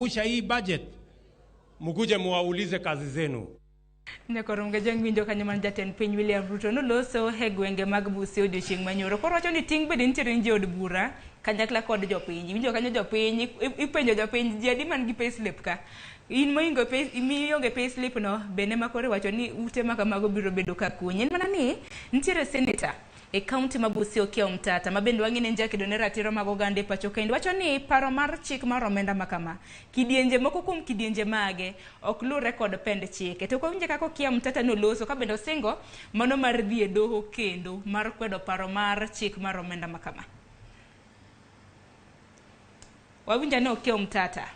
Usha hii budget, mkuje muwaulize kazi zenu. Nyakorom ga jangwinjo kanyo man jatend piny William Ruto noloso e gwenge mag Busia odiochieng' manyoro. Koro wacho ni ting' bende nitiere ni jood bura kanyakla kod jopiny. Iwinjo kanyo jopiny, ipenjo jopiny ji adi man gi payslip ka. In moingo pay, mionge payslip no bende ma koro iwacho ni ute ma kamago biro bedo ka kunyi. En mana ni nitiere senator e kaunti ma Busia Okiya Omtata ma bende wang'e ni en jakedo ne ratiro mag oganda e pacho kendo wacho ni paro mar chik mar omenda ma kama kidienje moko kuom kidienje mage ok luwre kod pend chike. To kawinje kaka Okiya Omtata noloso ka bende osingo mano mar dhi e doho kendo mar kwedo paro mar chik mar omenda ma kama. Wawinjo ni Okiya Omtata.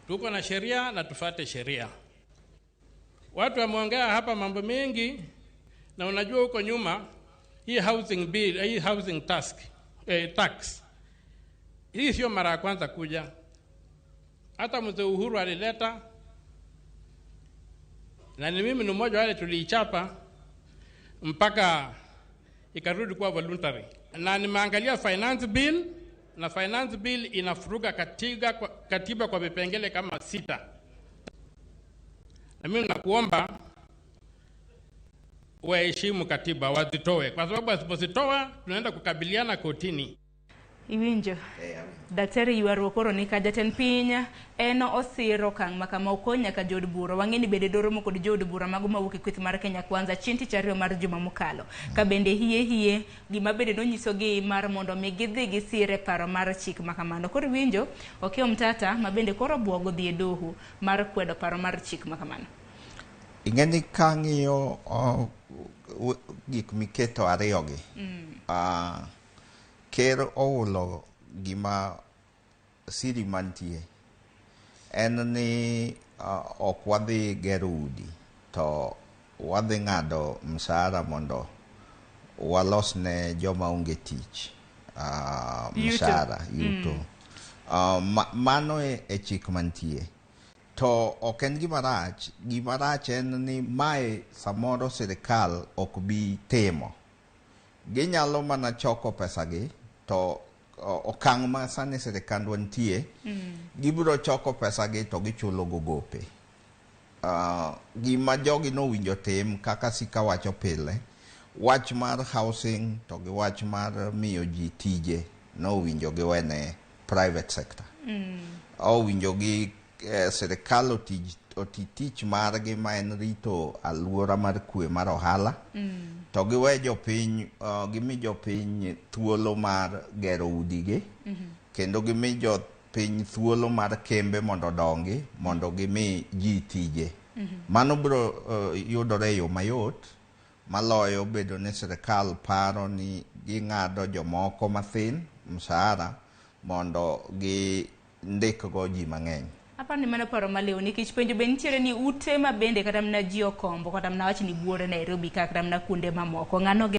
Tuko na sheria na tufate sheria. Watu wameongea hapa mambo mengi, na unajua huko nyuma hii housing bill, hii housing task, tax hii sio mara ya kwanza kuja. Hata mzee Uhuru alileta, na ni mimi ni mmoja wale tuliichapa mpaka ikarudi kuwa voluntary. Na nimeangalia finance bill, na finance bill inafuruga katiba kwa vipengele kama 6. Na mimi nakuomba waheshimu katiba, wazitoe, kwa sababu wasipozitoa tunaenda kukabiliana kotini. Iwinjo. Daktari ywaruok koro ni ka jatend piny en osiro okang' ma kama okony nyaka jood bura. Wang'e ni bende doromo kod jood bura mago mawuok e kweth mar Kenya Kwanza chieng' tich ariyo mar juma mokalo. Ka bende hie hie gima bende nonyisogi mar mondo mi gidhi gisire paro mar chik ma kamano. Koro iwinjo Okiya Omtata ma bende koro obwogo dhi e doho mar kwedo paro mar chik ma kamano. Ing'e ni ka ng'iyo gik miketo ariyogi, ker oulo gima siri mantie en ni ok wadhi gero udi to wadhi ng'ado mshahara mondo walos ne joma onge tich mshahara yuto. Mano e chik mantie. To ok en gima rach. Gima rach en ni mae samoro sirikal ok bi timo. Ginyalo mana choko pesagi to okang' ma sani sirikandwa nitie, gibiro choko pesagi to gichulo go gope. Gima jogi nowinjo tim kaka Sika wacho pile, wach mar housing to gi wach mar miyo ji tije nowinjo giwene private sector. Owinjo gi sirikal oti tich margi ma en rito aluora mar kwe mar ohala, to giwe jopiny, gimi jopiny thuolo mar gero udigi, kendo gimi jopiny thuolo mar kembe mondo odongi, mondo gimi ji tije. Mano biro yudore e yo mayot maloyo bedo ni sirikal paro ni ging'ado jomoko mathin mshahara mondo gindikgo ji mang'eny. Aparo ni mano paro maliw nikech penjo be nitiere ni ute ma bende kata mana ji okombo kata mana wach ni buore Nairobi ka kata mana kuonde mamoko ng'ano